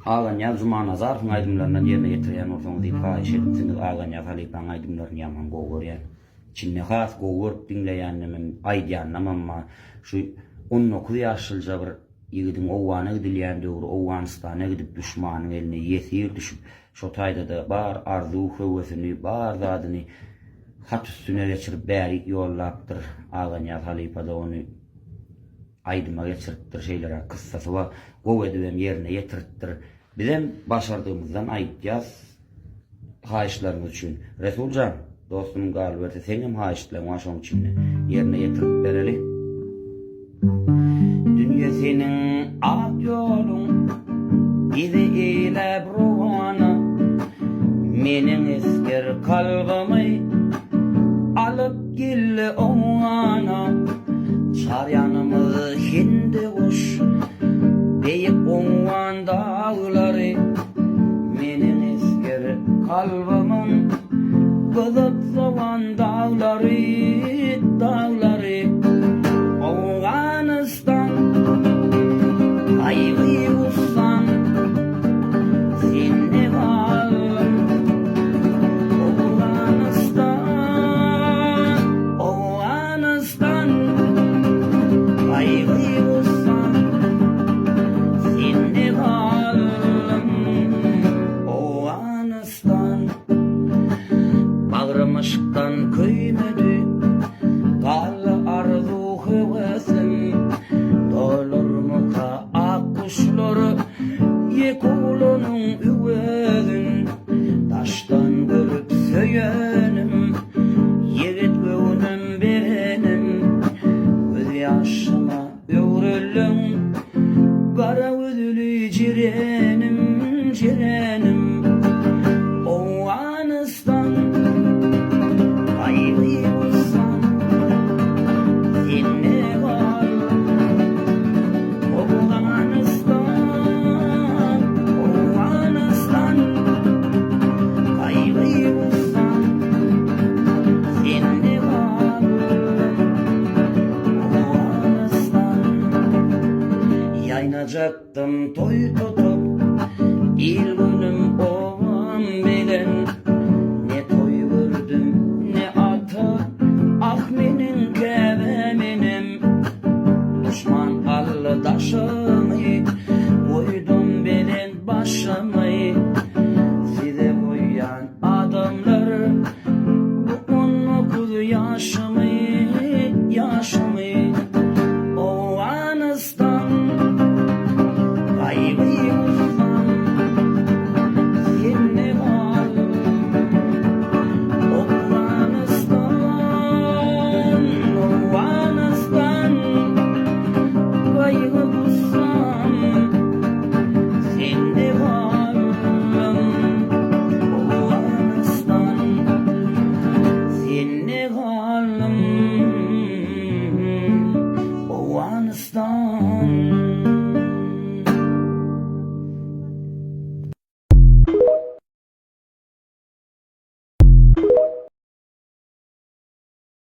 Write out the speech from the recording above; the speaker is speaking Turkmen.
Aganyýaz Jumanazarowyň aýdymlaryndan ýerine ýetirýän bolsaňyz diýip haýyş edipsiňiz. Aganyýaz halypaň aýdymlaryny ýaman gowy görýän. Içinde has gowy görüp diňleýänimem, aýdýanymam bar. Şu 19 ýaşlyja bir ýigidiň Owgana gidilýän döwri Owganystana gidip duşmanyň eline ýesir düşüp, şo taýda-da bar arzuw-höwesini, bar zadyny hat üstüne geçirip bärik ýollapdyr. Aganyýaz halypa-da ony aýdyma geçiripdir, şeýleräk kyssasy bar. Gowy edibem ýerine ýetiripdir. Bizem başardygymyzdan aýdýas haýyşlaryňyz üçin. Resul jan, dostum galyberse seňem haýyştlaň bar şoň içinde. Ýerine ýetirip bereli. Dünýe seniň ak ýoluň Bizi eýläp rowana Meniň esger kalbymy Alyp geldi Owgana Çar ýanymyz Hindiguş Beýik Owgan daglary Meniň esger kalbymyň Gyzyp sowan daglary, daglary Owganystan Gaýgy-gussam sende galdym Owganystan, Owganystan Gaýgy-gussam sende galdym Owganystan Bagrym yşkdan köýmedi Galdy arzuw-höwesim Dolarmyka ak guşlar Ýek oglanyň öwezin Daşdan görüp söýenim Ýigit göwnüm berenim Gözýaşyma öwrüldiň Gara gözli jerenim, jerenim Owganystan Gaýgy-gussam sende galdym Owganystan, Owganystan Gaýgy-gussam sende galdym Owganystan Ýaýnajakdym toý tutup Il-günüm obam bilen Ne toý gördüm, ne ata Ah meniň käbäm enem Duşman aldy daşymy Goýdum belent başymy Size goýýan adamlar Bu 19 ýaşymy, ýaşymy Owganystan Gaýgy-gussam.